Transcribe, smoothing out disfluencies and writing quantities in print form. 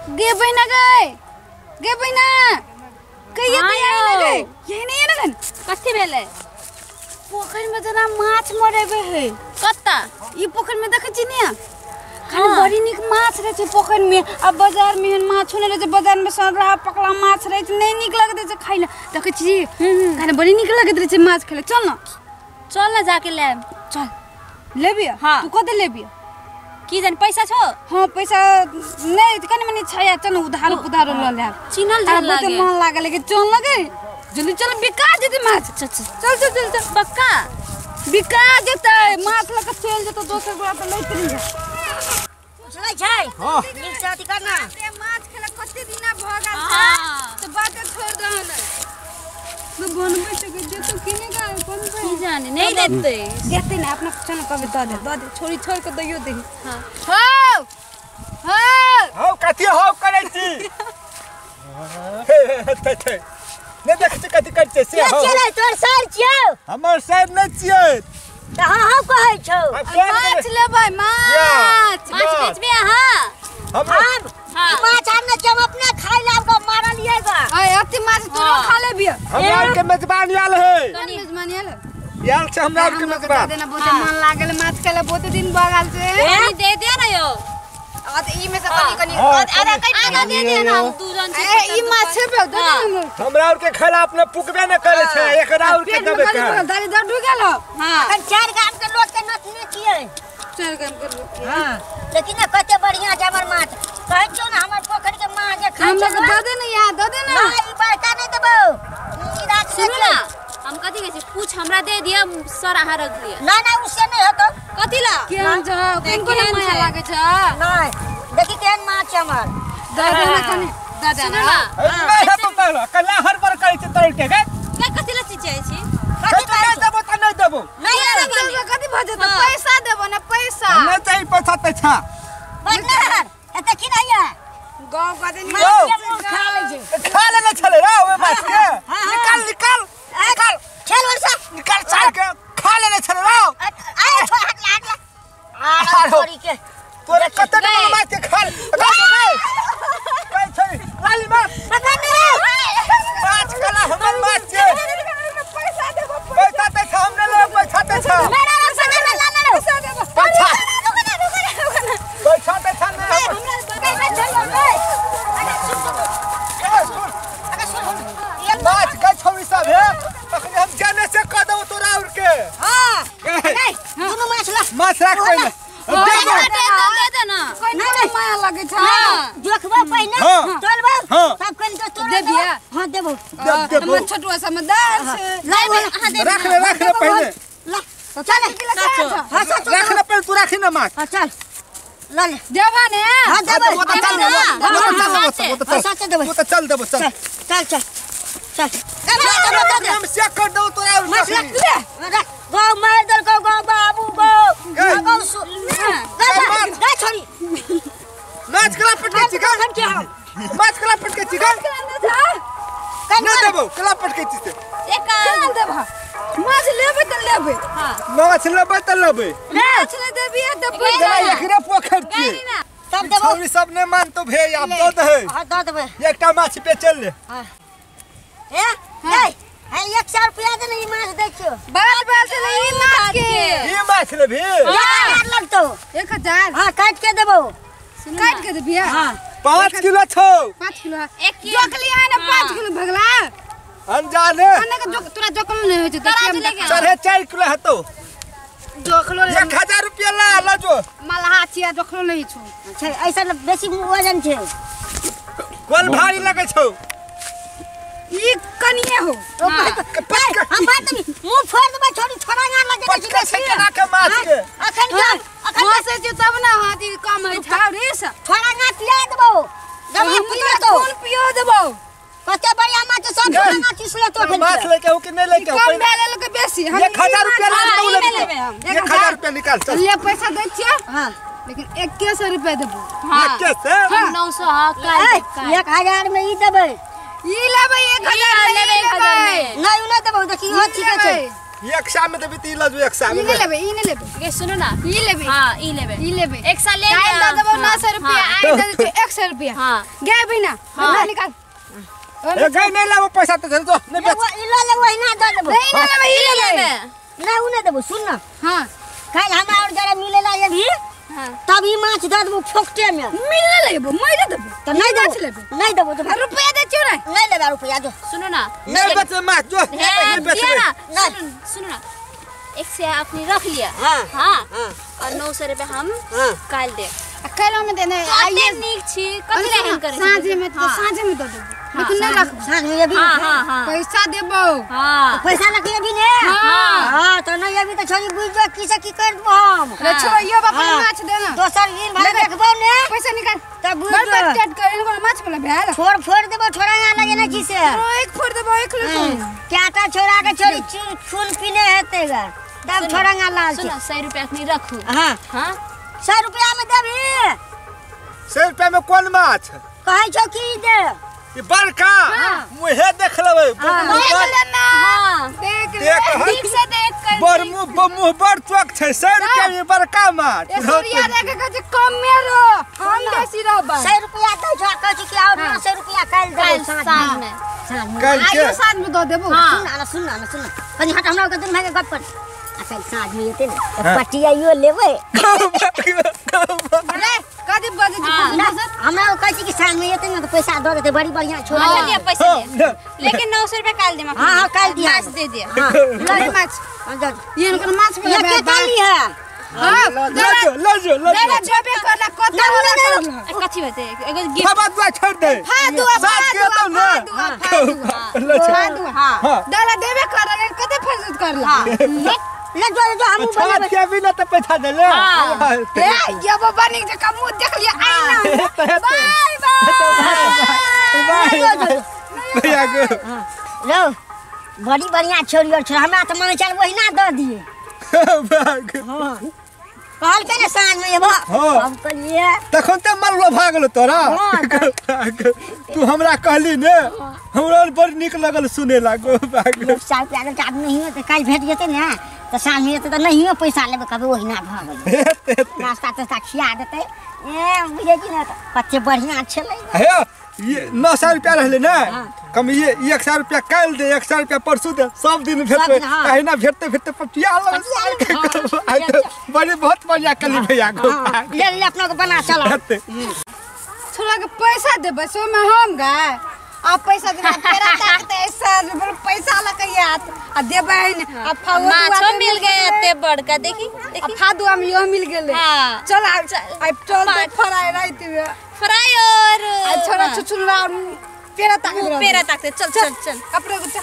गे बहिना गए गे बहिना कहिए तो यही ना गए यही नहीं है ना। कथी भेलै? पोखरि में जना माछ मरेबे है। कत्ता? ई पोखरि में देखै छी ने खाली बड़ी नीक माछ रहै छै पोखरि में। अब बाजार में एहन माछो नहि रहै छै, बाजार में सड़हा पकला माछ रहै छै, नहि नीक लगैत रहै छै खाइ लए। देखै छी खाली बड़ी नीक लगैत रहै छै माछ खाइ लए। चल न चल न जाके लेब। चल लेबी? हाँ। तू कते लेबी? की जान पैसा छौ? हाँ पैसा नहीं कनी मनी छै, चल न उधारो पुधारो ल लेब। चिन्हल आ जन बहुते लागे। मन लागल लेकिन चल न गई जल्दी चल बिका जेतै माछ। चल चल चल चल चल चल पक्का बिका जेतै माछ लऽ कऽ चलि जेतौ दोसर गोरा तऽ लैत रहियै। सुनै छै? हाँ। नीक से अथी कर ना। माछ खेला कते दिना भऽ गेल छै हाँ। तऽ बाते छोड़ दहन। मैं बनबै छै कि जेतौ कि नहि गै बनबै की जाने नहीं देतै। देतै ने अपना चल कभी दऽ दे दऽ दे छोड़ी छोड़ के दैयो दही। हाँ। हौ हौ हौ कथी हौ करै छी? हे हे हे हे नहि देखै छी कथी करै छियै से के हौ। चलै तोर सर छियौ? हमर सर नहि छियै। तऽ हाँ हाँ कहै छौ। आब केहन माछ लेबै माछ। माछ बेचबे अहाँ? हमरा हम हाँ। ई माछ आनने छियै, हम अपने खाइ लए आब मारलियै गा। अय अति माछ तोरो हाँ। खा लेबिय। हमरा आरके मेजबान आयल है। कनी मेजबान आयल आयल छै हमरा आरके मेजबान। देना बहुते मन लागल माछ खाइ लए बहुते दिन भऽ गेल छै। कनी दे दे ना यौ। आ तऽ ई में से कनी कनी हाँ, आधा कनी। आधा दे दे ना, हम दू जन छी। ए ई माछ छै पे दे हाँ। ना हमरा। हमरा आरके खाना अपने पुकबे नहि करै छै, एकरा आरके पेट में देबै कनी के। भरल दादी दर्द हो गेल हौ। हाँ। अखन 4 ग्राम के लोट के नचने छियै। 4 ग्राम के रोटी। हाँ लेकिन ने कते बढ़िया छै हमर माछ। कहै छियौ ने हमर पोखरि के माछ जे खाइ हमरा छै के ने। दऽ दे ने यहाँ दऽ दे ना। ना ई बड़का नहि देबौ। ई राख सुनू ना हम कथी कहै छी, कुछ हमरा दे दिअ सर अहाँ रख लिअ। ना ना उसे नहि हेतौ। कथी ला? केहन छौ कोन कोन केहन माया छै? लागै छ? नहि देखी केहन माछ छै हमर। दऽ दे ना कनी दऽ दे सुनू ना। ना नहि हेतौ तोरा कल्ला हर बार करै छै तोरा के गे। के कथी ला चिचियाइ छी? कथी तू नहि देबो तऽ नहि देबो। नहि देबो कथी भऽ जेतौ? हाँ। पैसा देबो ना पैसा। नहि चाही पैसा तैसा। बदनार एते की नहि है? गाँव कते नीक माछ के मुँह खा लै छै। खा लेने छलै रे ओहि माछ के। हाँ। निकाल निकाल निकाल चल वर्षा निकाल साल के खा लेने छलै रे। आय छोड़ हट ला हट ला। आ आरो। छोरी के तोरे कते डबल माछ के खा ले गए गए छै लाली माछ पकड़ ने रे। माछ कला हमर माछ छै। पैसा देबो पैसा तैसा हम नहि लेबै पैसा तैसा। मेरा रक्षा कर ला ला पैसा देबो पैसा रुको ना रुको ना रुको ना। पैसा तैसा नहि हमर। माछ के छौरी सब हे अखने हम जाने से कह दऊ तोरा और के। हां गए दुनू माछ ला माछ राख पहिले देबो। दे दे दे ना। कोन कोन माया लागै छ? देखबो पहिने हाँ। तोलबो हाँ। सब कनि तो तोरा देबिया? हां देबो। देबो। हमर छोटुआ समझदार छै। ला अहाँ दे राख ले राख ले पहिले। ला चल हां चल राख ले पहिले तू राखी ना माछ। हां चल ला ले देबा ने। हां देबो वो तो चल देबो वो तो हां चल सच देबो वो तो चल देबो चल चल चल चल चल हम से कर दऊ तोरा और माछ रखनी। रख रख गौ मार देलकौ गौ बाबू गौ गै। गौ सु गौ गौ छोरी माछ कला पटके चिकन के हम माछ कला पटके चिकन कन नहीं देबो कला पटके छी से एक केना देबा? माछ लेबै तऽ लेबै। हां माछ लेबै तऽ लेबै। माछ नहि देबी तऽ जेना एकरे पोखरि छियै गई ना। तब देबो। छौरी सब नहि मानतो भे आब दऽ दे। हां दऽ देबै। एकटा माछ बेचल ले। हां ए ए हे 100 रुपया दे ने ई माछ दै छियौ। बात बात से ई माछ के ई माछ लेबही? 1000 लगतौ। 1000? हां काट के देबो। काट के देबिया? हां 5 किलो छौ। 5 किलो एक किलो जोकली आ ना 5 किलो भगला अनजाने अने के जोक तोरा जोकलो नहीं होइ छै। तराजू लेके 4.5 किलो हेतौ। जोकलो 1000 रुपया ला ला जो मलहा छिया जोकलो नहीं छौ। छै ऐसा बेसी वजन छै। कोन भारी लगै छौ? ई कनिए हो। हम बात नहीं मुंह फोड़ देबै छोरी छोरा ना लगे पटके छै केना के माछ के। अखन के अखन हां से जे तब ना हाथी कम होइ छौ रे से छोरा ना पिया देबौ। दवा पिया दो कोन पियो देबौ? कते बढ़िया माछ सब छोरा ना चीस लेतो अखन। माछ लेके हो कि नहीं लेके हो? कम भेल लेके बेसी हम 1000 रुपया लगतौ लेबै हम। 1000 रुपया निकाल चल ले पैसा दै छियै। हां लेकिन 2100 रुपया देबौ। हां 2100 900 हां काल 1000 में ई देबै। ई लेबै 1000 लेबै 1000 में। नहीं उ नहीं देबौ। देखी इहो ठीके छै। एक सा में देबी त ई ल जो एक सा में ई नै लेबै ई नै लेबै गे सुनो ना ई लेबै हां ई लेबै ई लेबै एक सा ले काल्हि दऽ देबौ 900 रुपया आइ दऽ देतौ 100 रुपया हां गे बहिना बहिना निकाल ए गई नहीं लेबो पैसा त जो नहीं बेच ई ल ले ओहिना दऽ देबो नहीं नहीं लेबै ई लेबै नहीं उ नहीं देबो सुन ना हां काल्हि हमरा और जरा मिलेला ये भी हां तब ई माछ दऽ देबो फोकटे में मिलने लेबो मैं दे देबो त नहीं माछ देबो लेबै नहीं देबो तो रुपया दे छियौ ने नहीं लेबै रुपया जो सुनो ना नहीं बेच माछ जो नहीं बेच दिया ना नहीं। सुनो सुनो ना एक से आपने रख लिया हाँ। हाँ हाँ। और 900 रुपया हम हाँ। काल दे आ काल्हि हम देने आइए नीक छी कथि ला एहन करै छी साँझे में तो साँझे में दऽ देबो लेकिन नहीं रखबो साँझ में अभी हाँ हाँ हाँ पैसा देबो हाँ पैसा लगे अभी ने हाँ। हाँ तो नहीं अभी तो छोरी बुझ जो की से की कर देबो हम रे छोड़ यो बाप हाँ। माछ देना दोसर दिन भर लेबै। देखबो ने पैसा निकाल तब बुझ बड़ जो बड़ टेट कर इनको माछ वाला भेल छोड़ फोड़ देबो छोड़ा यहाँ लगे ना छी से ओ एक फोड़ देबो एक ले क्या ता छोड़ा के छोरी खून पीने हेते गा तब छोड़ंगा लाल छी सुनो 100 रुपया अखनी रखू हाँ हाँ 100 रुपया में देबी 100 रुपया में कोन माछ कहै छौ की दे ई बड़का मुहे देख लेबै देख लेना हाँ देख ले देख हट। ठीक से देख कर बड़ मुंह बड़ चौक छै 100 रुपया में बड़का माछ ए सूर्या देख के जे कम में रहो हम बेसी रहबै 100 रुपया दै छौ कहै छी कि और 900रुपया काल्हि काल्हि देबो साँझ में साँझ में काल्हि के आइयो साँझ में दऽ देबो हाँ। सुन ना सुन ना सुन ना कनी हट हमरा के दुन भाई के गप कर आ काल्हि साँझ में एते ने पटियाइयो लेबै रे कथी बजै छी ना हमरा कहै छी कि साँझ में एते ने तऽ पैसा दऽ देतै बड़ी बढ़िया छोड़ा अच्छा लिया पैसा हाँ, दे लेकिन 900 रुपया काल दे हाँ हाँ काल्हि दिया माछ दे दिया हाँ ले माछ हाँ, दऽ दे। ये इनकर माछ वाला ये के भेल बा। काली है हाँ ल जो ल जो ल दादा जो जेबे करला कत ना, ना, ना, ना। कथी होते एगो गिफ्ट बाबा दुआ छोड़ दे फादुआ साथ के तो ना फादुआ ल जो फादुआ हाँ। दादा देबे करला कते फजत करला ले जो जो हमहूँ छात बनेबै के भी ना तो पैसा दे ले हाँ। ए ये बाबा निक जका मुंह देख लिया आई ना बाय बाय बाय भैया गो लो बड़ी बढ़िया छोरी और छोरा हमरा तऽ मन चल ओहिना दऽ दिए कहलकै ने साँझ में एबो हाँ। हम कहलिए तखन तऽ मन लोभा गेलो तोरा हाँ, तू हमरा कहली ने हमरा बड़ नीक लगल सुने लागो 100 रुपया के आदमी नहियो तऽ काल्हि भेट जेतै ने तऽ साँझ में एतै तऽ नहियो पैसा लेबै कहबै ओहिना भऽ गेलै नाश्ता तास्ता खिया देतै ए बुझै छी ने तऽ कते बढ़िया छलै हे ये 900 रुपया रहले ने कम ये 100 रुपया काल्हि दे 100 रुपया परसू दे सब दिन भेटबै सब दिन, हाँ। अहिना भेटते भेटते पटिया लग बड़ी बहुत बढ़िया कली भैया गो हाँ, ले ले अपना के बना चलो हेतै। छोरा के पैसा देबै सो में हम गए आ पैसा देबै तेरा ताकते ऐसा बोल पैसा लके यात आ देबै ने आ फादुआ माछो मिल गए एते बड़का देखी आ देखी फादुआ में यो मिल गेलै हाँ। चल आ आ चल तो फराई रात में फ्राई और आ छोरा छुछुनरा और पेड़ा ताकत पेड़ा ताकते चल चल चल कपड़े को चल।